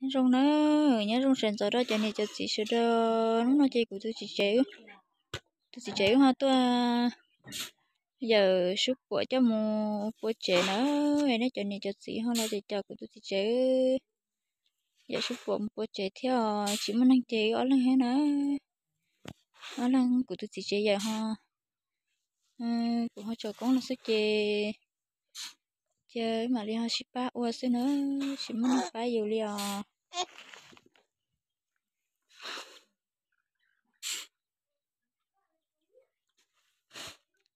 Nyob zoo na, nyob zoo sawv ntxov rau cov niam cov txiv sawv daws. Hnub no ces kuv tus txiv tsev, tus txiv tsev wb ho tuaj yawm sub puam coj mus pua tsev na. Nej cov niam cov txiv ho los ces caw kuv tus txiv tsev yawm sub puam mus pua tsev thiab os. Tsis muaj neeg ces wb ob leeg thiab na. Ob leeg kuv tus txiv tsev yawm ho, kuv ho tsom koob los xwb ces cia wb mam li ho sib pab ua xwb na, tsis muaj neeg pab yus li os.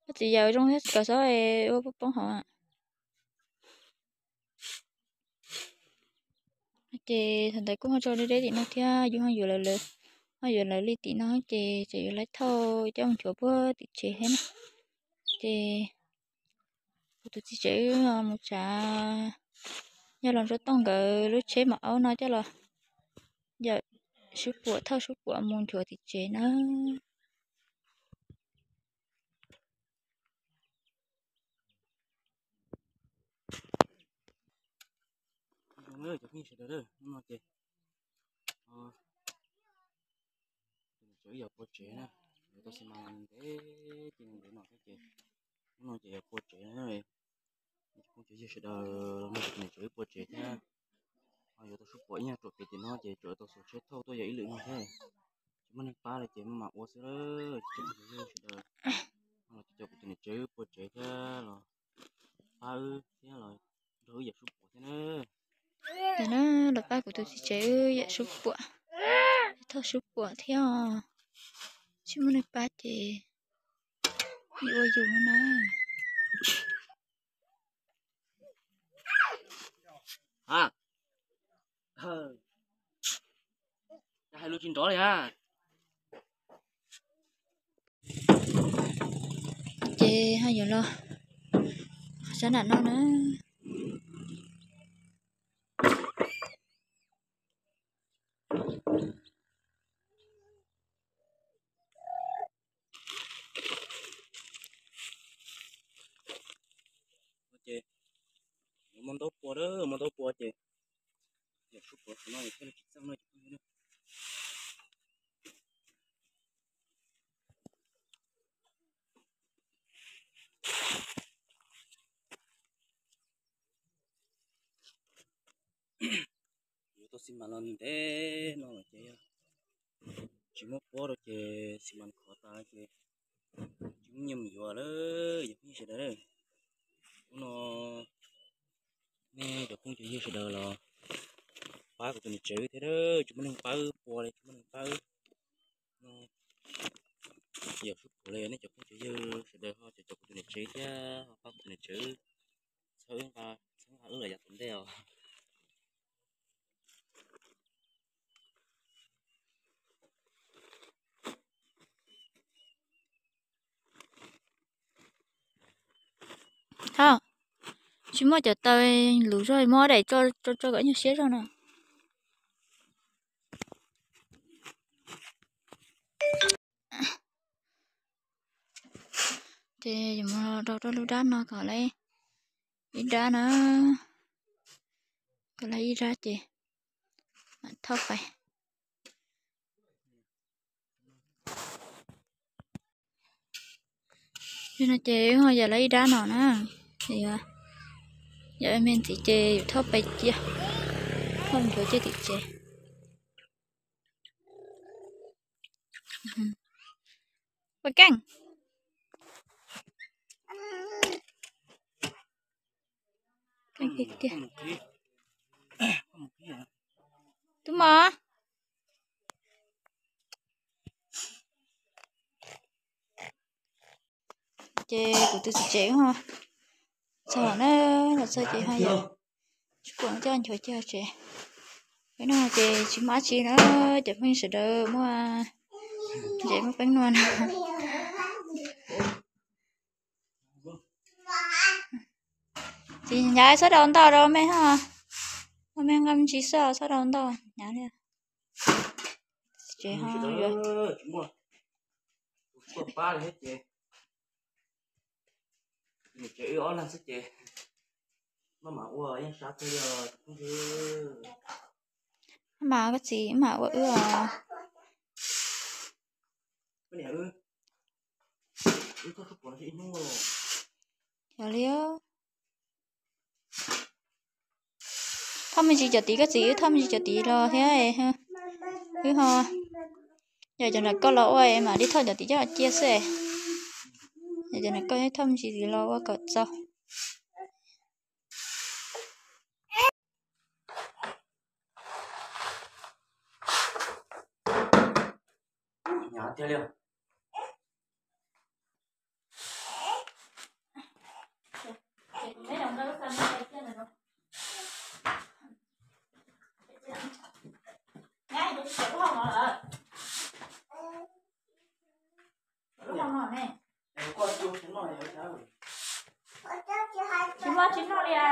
Koj txiv yawm zoo thiab, kom txhob ua poob poob hauv. Ces thaum ntawd kuj ho tso deb deb tim no thiab, yus ho yuav lawv, ho yuav lawv li tim no ces tseem yuav lawv thauj coj mus nchuav puag tim tsev thiab na. Ces kuv tus txiv tsev wb mus tsav, yog los Ntsuab Tooj nkawd lub tsheb maum aub no coj los yawm sub puam, thauj sub puam mus nchuav tim tsev na. Cov phooj ywg sawv daws, hnub no ces tus niam tsev wb yuav pua tsev na, yuav tau xi mas ntev ces ntev no thiab ces hnub no ces yuav pua tsev na. Cov phooj cov ywg sawv daws, hnub no tus niam tsev wb pua tsev thiab, ho yuav tau sub puam ib nyuag ruam pem tim no ces tsuas tau xuas tsheb thauj tuaj yawm ib lwm no thiab. Tsis muaj neeg pab li ces maj mam ua xwb. Cov phooj cov ywg sawv daws, no los caw kuv tus niam tsev wb pua tsev thiab los pab wb thiab los nrog wb yawm sub puam thiab na. Los pab kuv tus txiv tsev wb yawm sub puam, thauj sub puam thiab os. Tsis muaj neeg pab ces ua yus na. Hais lus tsis nrov li ha. Ces ho yuav los sab nram no na. Ces muaj ntaub pua, muaj ntaub pua ces yawm sub puam no thiaj li tsis txeej no. Yuav tau xi mas los ntev no lawm ces yog tsis muab puab rau ces xi mas khov tas ces tsis muaj nyiaj mus yuav lawm. Yog phooj ywg sawv daws, hnub no nej cov phooj cov ywg sawv daws los pab kuv tus niam tsev thiab, tsis muaj neeg pab wb pua li, tsis muaj neeg pab wb. Yawm sub puam li, nej cov phooj cov ywg sawv daws ho cov kuv tus niam tsev thiab ho pab kuv tus niam tsev, txhawb nqa wb los yav tom ntej os. Thov, tsis muaj cov taw luv zog, muab daim tso tso kom nyuag siab zog na. Ces yuav mus rau rau lub dab no kom lawv ib dab na, kom lawv ib dab ces mam thauj pais. Yog no ces wb ho yawm lawv ib dab no na, yawm me ntxiv ces yus thauj pais cia, thauj nchuav cia tim tsev. Ua keej. Keej tiag tiag. Tub mom. Ces kuv tus txiv tsev ho txog na, los txog ces ho yawm sub puam coj nchuav cia tsev. Peb no ces tsis muaj dab tsi na, cov phooj ywg sawv daws, muaj ntses muaj peeb nua na. Ces hnyav txhob daus ntau rau me ho, me nqa me ntsis xwb txhob daus ntau hnyav li. Tsev ho yuav pab li thiab ces, tsev wb ob leeg xwb ces maj mam ua yeej sab kawg li os. Mas koj txiv mas ua wb os. Yog li, thauj me ntsis cov tid koj txiv, wb thauj me ntsis cov tid los thiab. Wb ho yog cov nram koj los ua mam li thauj cov tid coj cia xwb. Yog cov nram koj thauj me ntsis tid los ua kom txaus. Tsis muaj tsis noj li as.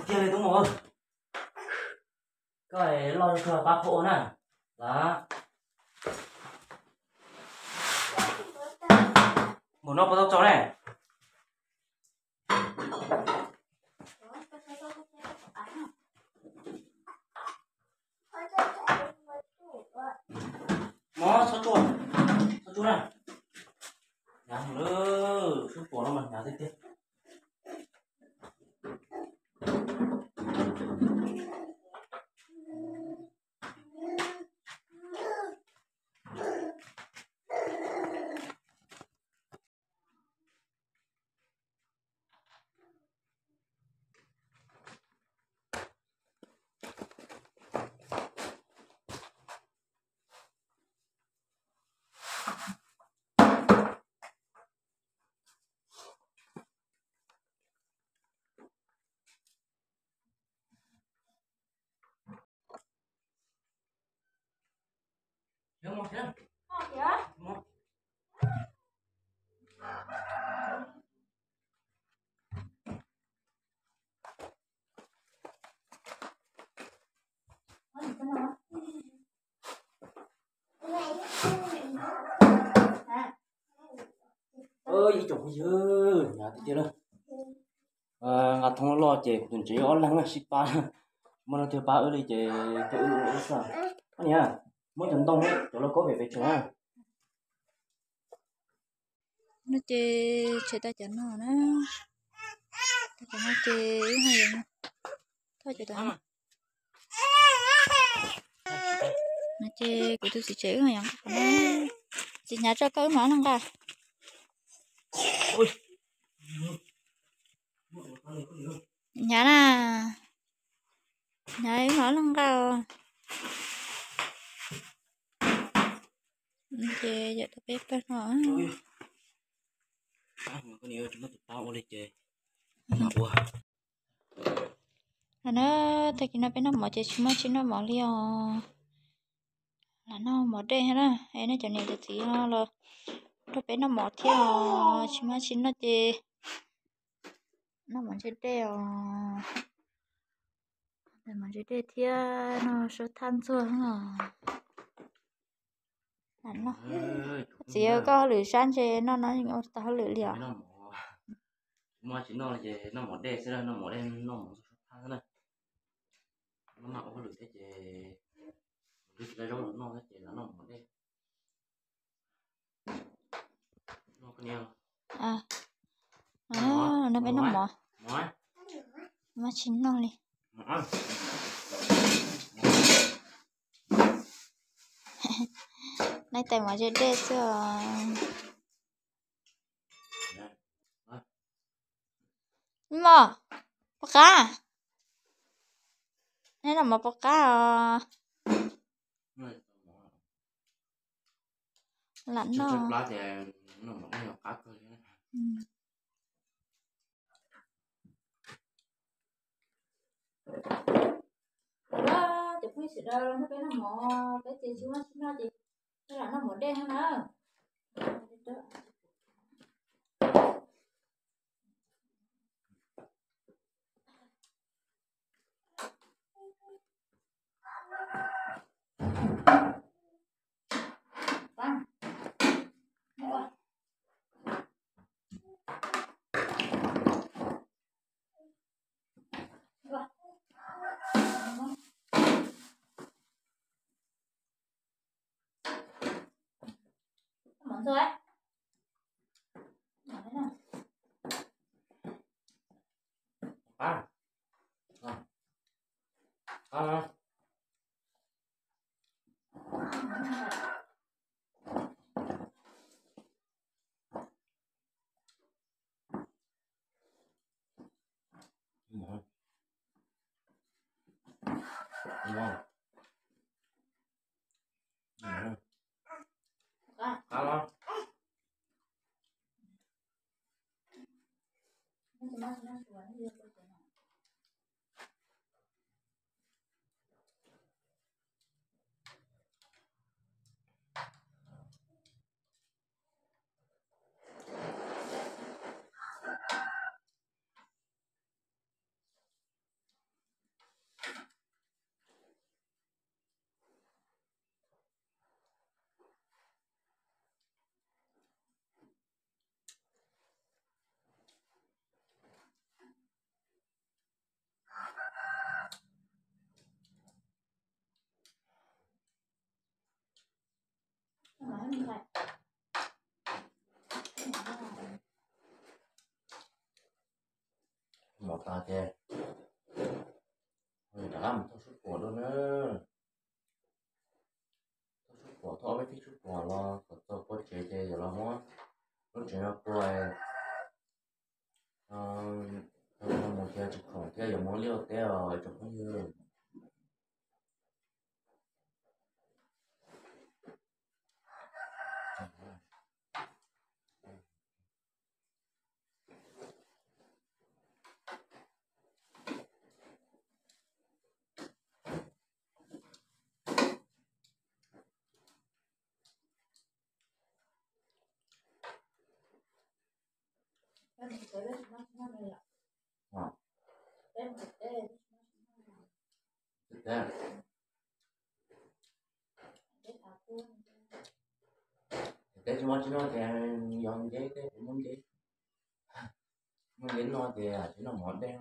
Tiag li tub mos, koj loj kawg pab phob ua na. Mus noj pab tau tso ne. Mov txhob tsuaj, txhob tsuaj na. Hnyav heev lawm, sub puas no mas hnyav tiag tiag. Ib tsoom phooj ywg, hnyav tiag tiag na. Nqa thoob loj ces kuv tus ntsev ob leeg sib pab, muaj leej twg pab wb li ces peb wb ua xwb. Niam, muab cov ntoo cov lauj kaub pem pes tsawg na. No ces tshem tau cov no na. Tau cov no ces wb ho yuav thauj cov no. No ces kuv tus txiv tsev wb ho yuav nqa qhov no. Txiv hnyav tso koj wb mam li nqa. Hnyav na, hnyav wb mam li nqa os. Ces yam tau peb pawg no. Lam na, tag kis no peb noj mov ces tsis muaj tsis noj mov li os. Lam noj mov dej na, es nej cov niam cov txiv no los nrog peb noj mov thiab os, tsis muaj tsis noj ces noj mov ntse dej os. Mov ntse dej thiab noj suab thaj ntxuag os. Lam noj. Txiv, koj hauj lwm sab ntshe noj no ua tau hauj lwm li os. Muaj tsis noj ces noj mov dej xwb, noj mov dej noj mov ntxuag suab thaj xwb na. Maj maj ua hauj lwm thiab ces twb tsis tau zaub los noj thiab ces lam noj mov dej. No peb noj mov, mov tsis noj li. Noj tais mov ze dej xwb os. Mos, puas qab? Nej noj mov puas qab os? Lam noj. Cov phooj ywg sawv daws, peb noj mov peb ces tsis muaj tsis noj ces peb lam noj mov dej no na. Pab, pab. Mov tas ces rov qab mus thauj sub puam dua na. Thauj sub puam, thauj ob peb tug sub puam los kom txog pua tsev ces yuav los muab lub tsev no pua, mus ces tsis khoom thiab yuav mus liaj ua teb os tsoom phooj ywg. Teb tsis muaj tsis noj ces yog nceb, teb kuv muab nceb, muab nceb noj ces tsis noj mov dej.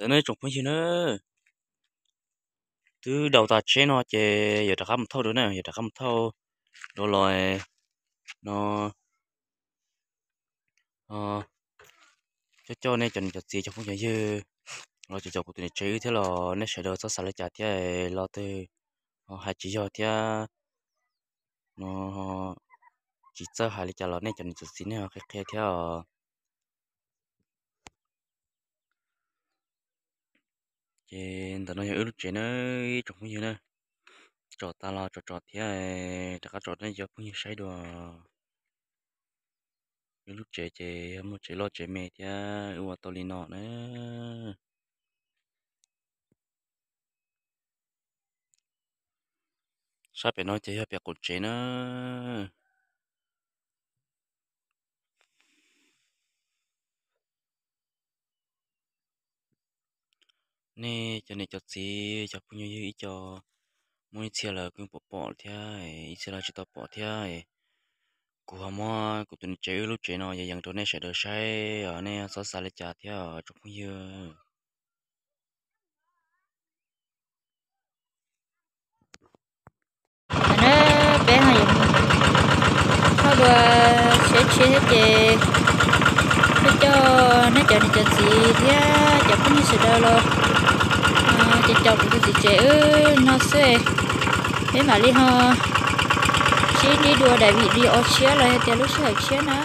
Ntawd ne tsoom phooj ywg na, twb daus tas tsheb no ces yuav rov qab mus thauj dua na, yuav rov qab mus thauj dua los no. Coj coj nej cov niam cov txiv cov phooj cov ywg los cov cov kuv tus niam tsev wb thiab los nej sawv daws txhob xav li cas thiab los twg ho hais tsis yog thiab no, tsis txawj hais li cas los nej cov niam cov txiv nej ho qhia qhia thiab os. Ces ntawm no yog wb lub tsev na, ib tsoom phooj ywg na, tsom tas los tsom tsom thiab, rov qab tsom nej cov phooj ywg saib dua. Wb lub tsev ces yog muaj tsev loj tsev me thiab wb ua tau li no na. Sab pem no ces yog pem qaum tsev na. Nej cov niam cov txiv cov phooj ywg ib co, muaj ib txhia lawm kuj pom pom thiab, ib txhia lawm tsis tau pom thiab. Kuv ho muab kuv tus niam tsev wb lub tsev no yees yees rau nej sawv daws saib os, nej txhob xav li cas thiab tsoom phooj ywg. Peb ho yuav thauj dua tsheb tshiab thiab ces coj coj nej cov niam cov txiv thiab cov phooj ywg sawv daws los ces caum kuv tus txiv tsev wb no xwb. Peb mam li ho sib ntsib dua daim video tshiab los yog tias lub sij hawm tshiab na.